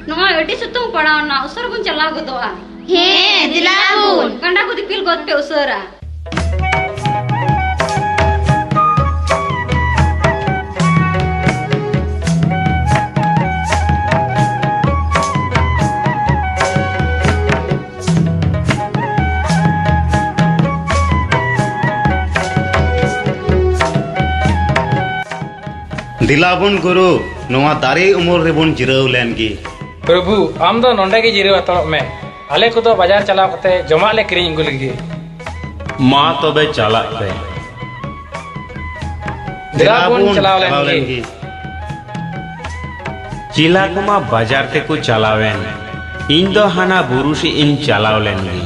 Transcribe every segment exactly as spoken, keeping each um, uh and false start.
ᱱᱚᱜᱼᱚᱭ ᱟᱹᱰᱤ ᱥᱤᱛᱩᱝ ᱯᱟᱲᱟᱣᱱᱟ, ᱩᱥᱟᱹᱨᱟ ᱵᱚᱱ ᱪᱟᱞᱟᱣ ᱜᱚᱫᱚᱜᱼᱟ᱾ ᱦᱮᱸ, ᱫᱮᱞᱟ ᱵᱚᱱ᱾ ᱠᱟᱸᱰᱟ ᱠᱚ ᱫᱤᱯᱤᱞ ᱜᱚᱫ ᱯᱮ ᱩᱥᱟᱹᱨᱟ᱾ ᱫᱮᱞᱟ ᱵᱚᱱ ᱜᱩᱨᱩ, ᱱᱚᱣᱟ ᱫᱟᱨᱮ ᱩᱢᱩᱞ ᱨᱮᱵᱚᱱ ᱡᱤᱨᱟᱹᱣ ᱞᱮᱱ ᱜᱮ᱾ ᱯᱨᱚᱵᱷᱩ, ᱟᱢ ᱫᱚ ᱱᱚᱸᱰᱮ ᱜᱮ ᱡᱤᱨᱟᱹᱣ ᱦᱟᱛᱟᱲᱚᱜ ᱢᱮ, ᱟᱞᱮ ᱠᱚᱫᱚ ᱵᱟᱡᱟᱨ ᱪᱟᱞᱟᱣ ᱠᱟᱛᱮ ᱡᱚᱢᱟᱜ ᱞᱮ ᱠᱤᱨᱤᱧ ᱟᱹᱜᱩ ᱞᱮᱜᱮ᱾ ᱢᱟ ᱛᱚᱵᱮ ᱪᱟᱞᱟᱜ ᱯᱮ᱾ ᱫᱮᱞᱟ ᱵᱚᱱ ᱪᱟᱞᱟᱣ ᱞᱮᱱ ᱜᱮ᱾ ᱪᱮᱞᱟ ᱠᱚᱢᱟ ᱵᱟᱡᱟᱨ ᱛᱮᱠᱚ ᱪᱟᱞᱟᱣᱮᱱ, ᱤᱧ ᱫᱚ ᱦᱟᱱᱟ ᱵᱩᱨᱩ ᱥᱮᱫ ᱤᱧ ᱪᱟᱞᱟᱣ ᱞᱮᱱ ᱜᱮ᱾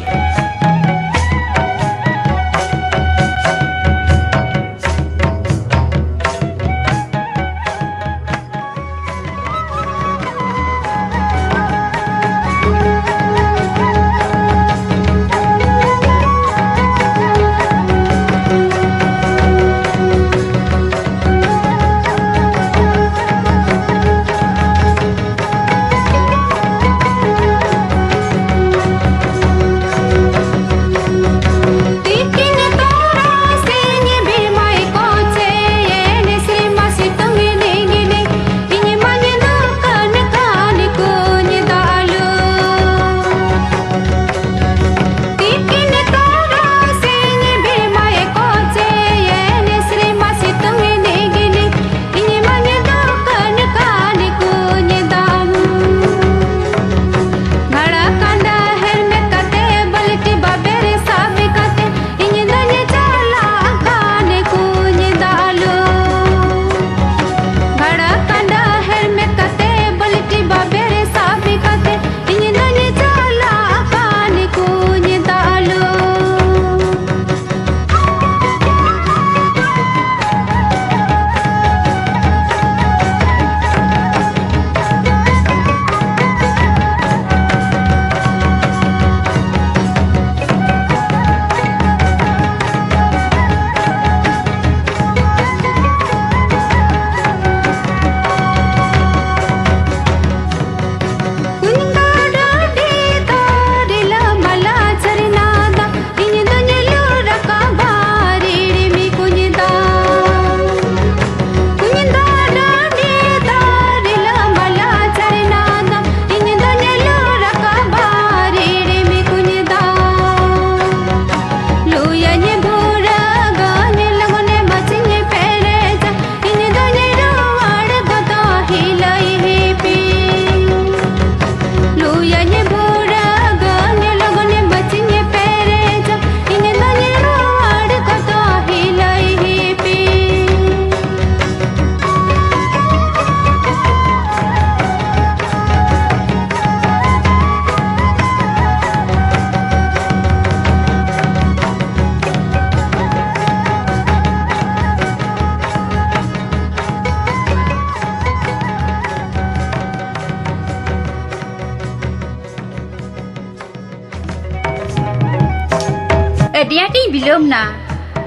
ᱟᱹᱰᱤ ᱟᱸᱴᱤᱧ ᱵᱤᱞᱚᱢ ᱱᱟ᱾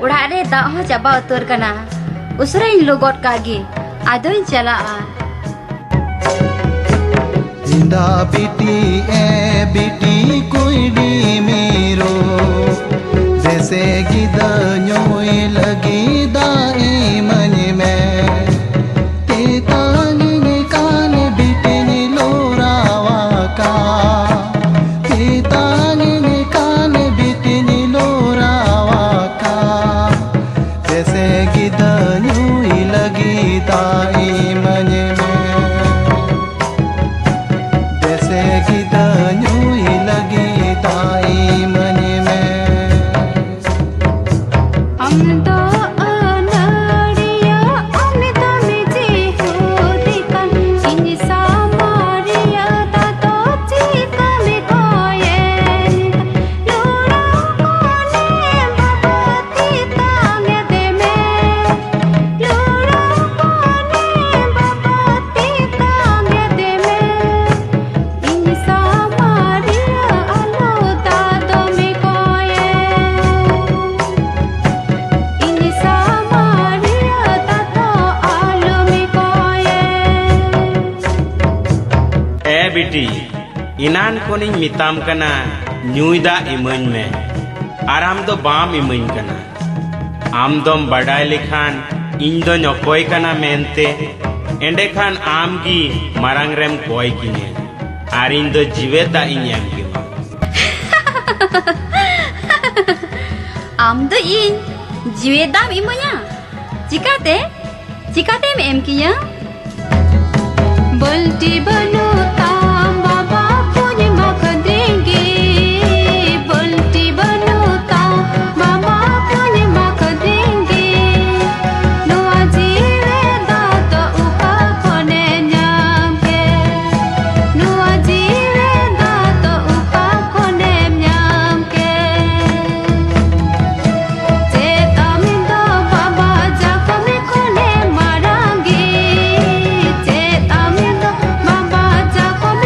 ᱚᱲᱟᱜ ᱨᱮ ᱫᱟᱜ ᱦᱚᱸ ᱪᱟᱵᱟ ᱩᱛᱟᱹᱨ ᱠᱟᱱᱟ᱾ ᱩᱥᱟᱹᱨᱟᱧ ᱞᱚ ᱜᱚᱫ ᱠᱟᱜ ᱜᱮ, ᱟᱫᱚᱧ ᱪᱟᱞᱟᱜᱼᱟ᱾ ᱤᱧ ᱫᱟ ᱵᱤᱴᱤ ᱮ ᱵᱤᱴᱤ ᱠᱩᱭᱰᱤ ᱢᱤᱨᱩ, ᱫᱮᱥᱮ ᱜᱤᱫᱟᱹ ᱧᱩᱭ ᱞᱟᱹᱜᱤᱫ ᱫᱟᱜ ᱤᱢᱟᱹᱧ ᱢᱮ᱾ ᱛᱮᱛᱟᱝᱤᱧ ᱠᱟᱱ ᱵᱤᱴᱤᱧ ᱞᱚᱨᱟᱣᱟᱠᱟ, ᱛᱮᱛᱟᱝᱤᱧ ᱠᱟᱱ ᱵᱤᱴᱤᱧ ᱞᱚᱨᱟᱣᱟᱠᱟ᱾ ᱫᱮᱥᱮ ᱜᱤᱫᱟᱹ ᱧᱩᱭ ᱞᱟᱹᱜᱤᱫ ᱫᱟᱜ ᱤᱢᱟᱹᱧ ᱢᱮ᱾ ᱫᱮᱥᱮ ᱜᱤᱫᱟᱹ ᱧᱩᱭ ᱞᱟᱹᱜᱤᱫ ᱫᱟᱜ ᱤᱢᱟᱹᱧ ᱢᱮ᱾ ᱟᱢ ᱫᱚ ᱟᱹᱱᱟᱹᱲᱤᱭᱟᱹ, ᱟᱢ ᱫᱚᱢ ᱡᱤᱦᱩᱫᱤ ᱠᱟᱱ, ᱤᱧ ᱥᱟᱢᱟᱨᱤᱭᱟᱹ ᱫᱟᱫᱟ ᱪᱤᱠᱟᱹᱢ ᱠᱚᱭᱮᱧ? ᱞᱩᱲᱟᱹᱣ ᱠᱚᱱᱮ ᱵᱟᱵᱟ ᱛᱮᱛᱟᱝ ᱮᱫᱮ ᱢᱮ, ᱞᱩᱲᱟᱹᱣ ᱠᱚᱱᱮ ᱵᱟᱵᱟ ᱛᱮᱛᱟᱝ ᱮᱫᱮ ᱢᱮ᱾ ᱤᱧ ᱥᱟᱢᱟᱨᱤᱭᱟᱹ ᱟᱞᱚ ᱫᱟᱫᱚᱢ ᱠᱚᱭᱮ, ᱤᱧ ᱥᱟᱢᱟᱨᱤᱭᱟᱹ ᱫᱟᱫᱚ ᱟᱞᱚᱢ ᱠᱚᱭᱮ᱾ ᱮ ᱵᱤᱴᱤ, ᱮᱱᱟᱱ ᱠᱷᱚᱱᱤᱧ ᱢᱮᱛᱟᱢ ᱠᱟᱱᱟ, ᱧᱩᱭ ᱫᱟᱜ ᱤᱢᱟᱹᱧ ᱢᱮ, ᱟᱨ ᱟᱢ ᱫᱚ ᱵᱟᱢ ᱤᱢᱟᱹᱧ ᱠᱟᱱᱟ᱾ ᱟᱢ ᱫᱚᱢ ᱵᱟᱰᱟᱭ ᱞᱮᱠᱷᱟᱱ ᱤᱧ ᱫᱚᱧ ᱚᱠᱚᱭ ᱠᱟᱱᱟ ᱢᱮᱱᱛᱮ, ᱮᱸᱰᱮᱠᱷᱟᱱ ᱟᱢ ᱜᱮ ᱢᱟᱨᱟᱝ ᱨᱮᱢ ᱠᱚᱭ ᱠᱤᱧᱟᱹ, ᱟᱨ ᱤᱧ ᱫᱚ ᱡᱤᱣᱮᱫ ᱫᱟᱜ ᱤᱧ ᱮᱢ ᱠᱮᱢᱟ᱾ ᱟᱢ ᱫᱚ ᱤᱧ ᱡᱤᱣᱮᱫ ᱫᱟᱜ ᱮᱢ ᱤᱢᱟᱹᱧᱟ? ᱪᱤᱠᱟᱛᱮ? ᱪᱤᱠᱟᱛᱮᱢ ᱮᱢ ᱠᱤᱧᱟ? ᱵᱟᱹᱞᱴᱤ ᱵᱟᱹᱱᱩᱜ ᱛᱟᱢ ᱵᱟᱵᱟ, ᱠᱩᱧ ᱢᱟ ᱠᱷᱟᱹᱫᱤᱧ ᱜᱮ᱾ ᱵᱟᱹᱞᱴᱤ ᱵᱟᱹᱱᱩᱜ ᱛᱟᱢ ᱵᱟᱵᱟ, ᱠᱩᱧ ᱢᱟ ᱠᱷᱟᱹᱫᱤᱧ ᱜᱮ᱾ ᱱᱚᱣᱟ ᱡᱤᱣᱤ ᱨᱮ ᱫᱟᱜ ᱫᱚ ᱚᱠᱟ ᱠᱷᱚᱱᱮ ᱧᱟᱢ ᱠᱮ? ᱱᱚᱣᱟ ᱡᱤᱣᱤ ᱨᱮ ᱫᱟᱜ ᱫᱚ ᱚᱠᱟ ᱠᱷᱚᱱᱮᱢ ᱧᱟᱢ ᱠᱮ? ᱪᱮᱫ ᱟᱢ ᱫᱚ ᱵᱟᱵᱟ ᱡᱚᱠᱷᱚᱱ ᱠᱷᱚᱱᱮ ᱢᱟᱨᱟᱝ ᱜᱮ? ᱪᱮᱫ ᱟᱢ ᱫᱚ ᱵᱟᱵᱟ ᱡᱚᱠᱷᱚᱱ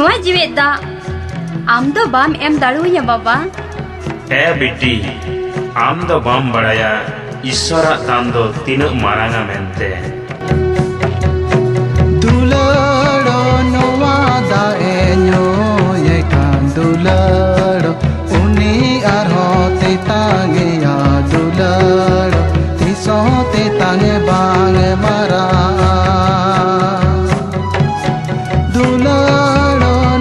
ᱱᱚᱣᱟ ᱡᱤᱣᱮᱫ ᱫᱟᱜ ᱟᱢ ᱫᱚ ᱵᱟᱢ ᱮᱢ ᱫᱟᱲᱮᱣᱟᱹᱧᱟ ᱵᱟᱵᱟ᱾ ᱮ ᱵᱤᱴᱤ, ᱟᱢ ᱫᱚ ᱵᱟᱢ ᱵᱟᱲᱟᱭᱟ ᱤᱥᱥᱚᱨᱟᱜ ᱫᱟᱱ ᱫᱚ ᱛᱤᱱᱟᱹᱜ ᱢᱟᱨᱟᱝᱟ ᱢᱮᱱᱛᱮ᱾ ᱫᱩᱞᱟᱹᱲ ᱱᱚᱣᱟ ᱫᱟᱜ ᱮ ᱧᱩᱭᱮ ᱠᱟᱱ ᱫᱩᱞᱟᱹᱲ, ᱩᱱᱤ ᱟᱨᱦᱚᱸ ᱛᱮᱛᱟᱝ ᱮᱭᱟ ᱫᱩᱞᱟᱹᱲ, ᱛᱤᱥ ᱦᱚᱸ ᱛᱮᱛᱟᱝ ᱮ ᱵᱟᱝ ᱢᱟᱨᱟᱜᱼᱟ᱾ ᱫᱩᱞᱟᱹᱲ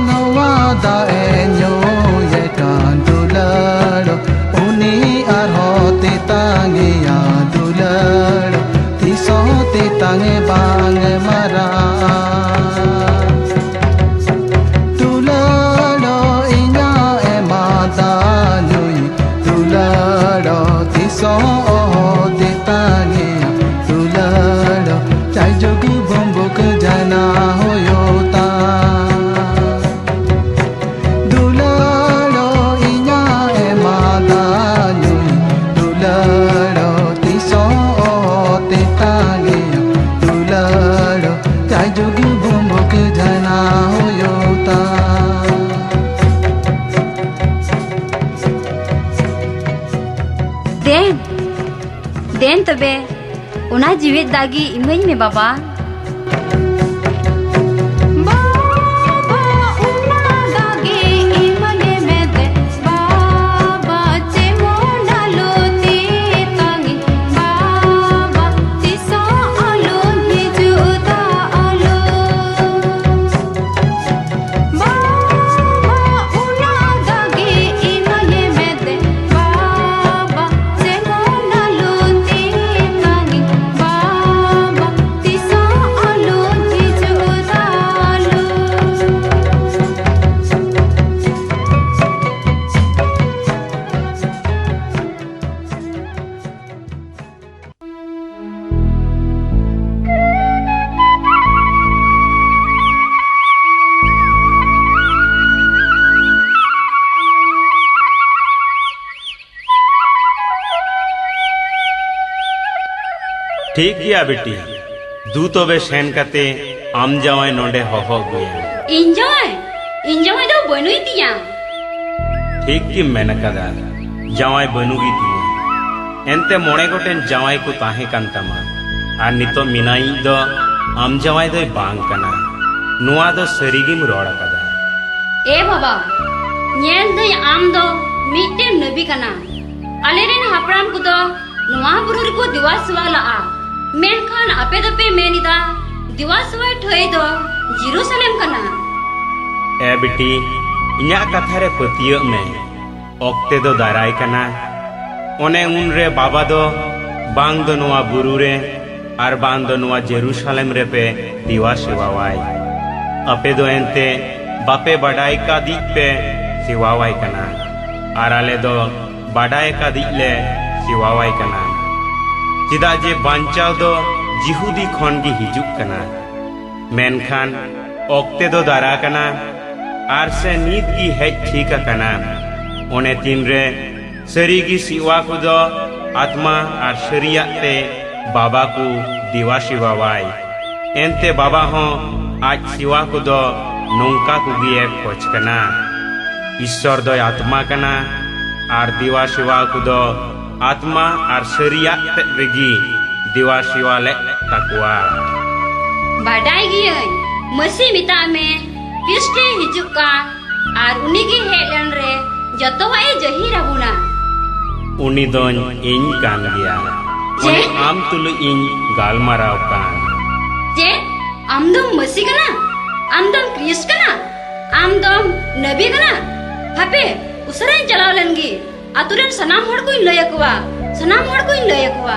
ᱱᱚᱣᱟ ᱫᱟᱜ ᱮ ᱧᱩᱭᱮ ᱠᱟᱱ ᱫᱩᱞᱟᱹᱲ, ᱩᱱᱤ ᱟᱨᱦᱚᱸ ᱛᱮᱛᱟᱝ ᱮᱭᱟ ᱫᱩᱞᱟᱹᱲ, ᱛᱤᱥ ᱦᱚᱸ ᱛᱮᱛᱟᱝ ᱮ ᱵᱟᱝ ᱢᱟᱨᱟᱜᱼᱟ᱾ ᱫᱩᱞᱟᱹᱲ ᱤᱧᱟᱜ ᱮᱢᱟᱫᱟ ᱧᱩᱭ ᱫᱩᱞᱟᱹᱲ, ᱛᱤᱥ ᱦᱚᱸ ᱚᱦᱚ ᱛᱮᱛᱟᱝ ᱮᱭᱟ ᱫᱩᱞᱟᱹᱲ, ᱡᱟᱭᱡᱩᱜᱽ ᱵᱩᱢᱵᱩᱠ ᱡᱟᱱᱟ ᱦᱩᱭᱩᱜ ᱛᱟᱢ᱾ ᱫᱩᱞᱟᱹᱲ ᱤᱧᱟᱜ ᱮᱢᱟᱫᱟ ᱧᱩᱭ ᱫᱩᱞᱟᱹᱲ, ᱛᱤᱥ ᱦᱚᱸ ᱚᱦᱚ ᱛᱮᱛᱟᱝ ᱮᱭᱟ ᱫᱩᱞᱟᱹᱲ, ᱡᱟᱭᱡᱩᱜᱽ ᱵᱩᱢᱵᱩᱠ ᱡᱟᱱᱟ ᱦᱩᱭᱩᱜ ᱛᱟᱢ᱾ ᱫᱮᱱ, ᱫᱮᱱ ᱛᱚᱵᱮ, ᱚᱱᱟ ᱡᱤᱣᱮᱫ ᱫᱟᱜ ᱜᱮ ᱤᱢᱟᱹᱧ ᱢᱮ ᱵᱟᱵᱟ᱾ ᱵᱟᱵᱟ, ᱚᱱᱟ ᱫᱟᱜ ᱜᱮ ᱤᱢᱟᱹᱧ ᱢᱮ ᱫᱮ, ᱵᱟᱵᱟ, ᱡᱮᱢᱚᱱ ᱟᱞᱚ ᱛᱮᱛᱟᱝᱤᱧ, ᱵᱟᱵᱟ, ᱛᱤᱥ ᱦᱚᱸ ᱟᱞᱚᱢ ᱦᱤᱡᱩᱜ ᱫᱟᱜ ᱟᱞᱚ᱾ ᱵᱟᱵᱟ, ᱚᱱᱟ ᱫᱟᱜ ᱜᱮ ᱤᱢᱟᱹᱧ ᱢᱮ ᱫᱮ, ᱵᱟᱵᱟ, ᱡᱮᱢᱚᱱ ᱟᱞᱚ ᱛᱮᱛᱟᱝᱤᱧ, ᱵᱟᱵᱟ, ᱛᱤᱥ ᱦᱚᱸ ᱟᱞᱚᱢ ᱦᱤᱡᱩᱜ ᱫᱟᱜ ᱟᱞᱚ᱾ ᱴᱷᱤᱠ ᱜᱮᱭᱟ ᱵᱤᱴᱤ, ᱫᱩ ᱛᱚᱵᱮ ᱥᱮᱱ ᱠᱟᱛᱮ ᱟᱢ ᱡᱟᱶᱟᱭ ᱱᱚᱰᱮ ᱦᱚᱦᱚ ᱟᱹᱜᱩᱭᱮᱢ᱾ ᱤᱧ ᱡᱟᱶᱟᱭ? ᱤᱧ ᱡᱟᱶᱟᱭ ᱫᱚ ᱵᱟᱹᱱᱩᱭ ᱛᱤᱧᱟ᱾ ᱴᱷᱤᱠ ᱜᱮᱢ ᱢᱮᱱ ᱟᱠᱟᱫᱟ, ᱡᱟᱶᱟᱭ ᱵᱟᱹᱱᱩᱜ ᱜᱮ ᱛᱤᱧᱟ᱾ ᱮᱱᱛᱮ ᱢᱚᱬᱮ ᱜᱚᱴᱮᱱ ᱡᱟᱶᱟᱭ ᱠᱚ ᱛᱟᱦᱮᱸ ᱠᱟᱱ ᱛᱟᱢᱟ, ᱟᱨ ᱱᱤᱛᱚᱜ ᱢᱮᱱᱟᱭᱤᱡ ᱫᱚ ᱟᱢ ᱡᱟᱶᱟᱭ ᱫᱚᱭ ᱵᱟᱝ ᱠᱟᱱᱟ᱾ ᱱᱚᱣᱟ ᱫᱚ ᱥᱟᱹᱨᱤ ᱜᱮᱢ ᱨᱚᱲ ᱟᱠᱟᱫᱟ᱾ ᱮ ᱵᱟᱵᱟ, ᱧᱮᱞ ᱫᱟᱹᱧ ᱟᱢ ᱫᱚ ᱢᱤᱫᱴᱮᱱ ᱱᱟᱹᱵᱤ ᱠᱟᱱᱟᱢ᱾ ᱟᱞᱮᱨᱮᱱ ᱦᱟᱯᱲᱟᱢ ᱠᱚᱫᱚ ᱱᱚᱣᱟ ᱵᱩᱨᱩ ᱨᱮᱠᱚ ᱫᱮᱣᱟ ᱥᱮᱣᱟ ᱞᱟᱜᱼᱟ, ᱢᱮᱱᱠᱷᱟᱱ ᱟᱯᱮ ᱫᱚᱯᱮ ᱢᱮᱱ ᱮᱫᱟ ᱫᱮᱣᱟ ᱥᱮᱣᱟᱭ ᱴᱷᱟᱹᱭ ᱫᱚ ᱡᱮᱨᱩᱥᱟᱞᱮᱢ ᱠᱟᱱᱟ᱾ ᱮ ᱵᱤᱴᱤ, ᱤᱧᱟᱹᱜ ᱠᱟᱛᱷᱟ ᱨᱮ ᱯᱟᱹᱛᱭᱟᱹᱜ ᱢᱮ, ᱚᱠᱛᱮ ᱫᱚ ᱫᱟᱨᱟᱭ ᱠᱟᱱᱟ᱾ ᱚᱱᱮ ᱩᱱᱨᱮ ᱵᱟᱵᱟ ᱫᱚ ᱵᱟᱝ ᱫᱚ ᱱᱚᱣᱟ ᱵᱩᱨᱩ ᱨᱮ ᱟᱨ ᱵᱟᱝ ᱫᱚ ᱱᱚᱣᱟ ᱡᱮᱨᱩᱥᱟᱞᱮᱢ ᱨᱮᱯᱮ ᱫᱮᱣᱟ ᱥᱮᱣᱟᱣᱟᱭ᱾ ᱟᱯᱮ ᱫᱚ ᱮᱱᱛᱮ ᱵᱟᱯᱮ ᱵᱟᱰᱟᱭ ᱠᱟᱫᱤᱡ ᱯᱮ ᱥᱮᱣᱟᱣᱟᱭ ᱠᱟᱱᱟ, ᱟᱨ ᱟᱞᱮ ᱫᱚ ᱵᱟᱰᱟᱭ ᱠᱟᱫᱤᱡ ᱞᱮ ᱥᱮᱣᱟᱣᱟᱭ ᱠᱟᱱᱟ᱾ ᱪᱮᱫᱟᱜ ᱡᱮ ᱵᱟᱧᱪᱟᱣ ᱫᱚ ᱡᱤᱦᱩᱫᱤ ᱠᱷᱚᱱ ᱜᱮ ᱦᱤᱡᱩᱜ ᱠᱟᱱᱟ᱾ ᱢᱮᱱᱠᱷᱟᱱ ᱚᱠᱛᱮ ᱫᱚ ᱫᱟᱨᱟ ᱠᱟᱱᱟ, ᱟᱨ ᱥᱮ ᱱᱤᱛ ᱜᱮ ᱦᱮᱡ ᱴᱷᱤᱠ ᱟᱠᱟᱱᱟ᱾ ᱚᱱᱮ ᱛᱤᱱᱨᱮ ᱥᱟᱹᱨᱤ ᱜᱮ ᱥᱮᱣᱟ ᱠᱚᱫᱚ ᱟᱛᱢᱟ ᱟᱨ ᱥᱟᱹᱨᱤᱭᱟᱜ ᱛᱮ ᱵᱟᱵᱟ ᱠᱚ ᱫᱮᱣᱟ ᱥᱮᱣᱟᱣᱟᱭ᱾ ᱮᱱᱛᱮ ᱵᱟᱵᱟ ᱦᱚᱸ ᱟᱡ ᱥᱮᱣᱟ ᱠᱚᱫᱚ ᱱᱚᱝᱠᱟ ᱠᱚᱜᱮᱭ ᱠᱷᱚᱡᱽ ᱠᱟᱱᱟ᱾ ᱤᱥᱥᱚᱨ ᱫᱚᱭ ᱟᱛᱢᱟ ᱠᱟᱱᱟ, ᱟᱨ ᱫᱮᱣᱟ ᱥᱮᱣᱟ ᱠᱚᱫᱚ ᱟᱛᱢᱟ ᱟᱨ ᱥᱟᱹᱨᱤᱭᱟᱜ ᱛᱮᱫ ᱨᱮᱜᱮ ᱫᱮᱣᱟ ᱥᱮᱣᱟ ᱞᱮᱫ ᱛᱟᱠᱚᱣᱟ᱾ ᱵᱟᱰᱟᱭ ᱜᱤᱭᱟᱹᱧ, ᱢᱟᱹᱥᱤ ᱢᱮᱛᱟᱜ ᱢᱮ, ᱠᱷᱨᱤᱥᱴᱮ ᱦᱤᱡᱩᱜ ᱠᱟᱱ, ᱟᱨ ᱩᱱᱤ ᱜᱮ ᱦᱮᱡ ᱞᱮᱱ ᱨᱮ ᱡᱚᱛᱚᱣᱟᱜ ᱮ ᱡᱟᱹᱦᱤᱨ ᱟᱵᱚᱱᱟ᱾ ᱩᱱᱤ ᱫᱚᱧ ᱤᱧ ᱠᱟᱱ ᱜᱮᱭᱟ, ᱪᱮᱫ? ᱚᱱᱮ ᱟᱢ ᱛᱩᱞᱩᱡ ᱤᱧ ᱜᱟᱞᱢᱟᱨᱟᱣ ᱠᱟᱱ᱾ ᱪᱮᱫ? ᱟᱢ ᱫᱚᱢ ᱢᱟᱹᱥᱤ ᱠᱟᱱᱟ? ᱟᱢ ᱫᱚᱢ ᱠᱷᱨᱤᱥᱴ ᱠᱟᱱᱟ? ᱟᱢ ᱫᱚᱢ ᱱᱟᱵᱤ ᱠᱟᱱᱟ? ᱦᱟᱯᱮ, ᱩᱥᱟᱹᱨᱟᱧ ᱪᱟᱞᱟᱣ ᱞᱮᱱ ᱜᱮ᱾ ᱟᱛᱳ ᱨᱮᱱ ᱥᱟᱱᱟᱢ ᱦᱚᱲ ᱠᱚᱧ ᱞᱟᱹᱭ ᱟᱠᱚᱣᱟ, ᱥᱟᱱᱟᱢ ᱦᱚᱲ ᱠᱚᱧ ᱞᱟᱹᱭ ᱟᱠᱚᱣᱟ᱾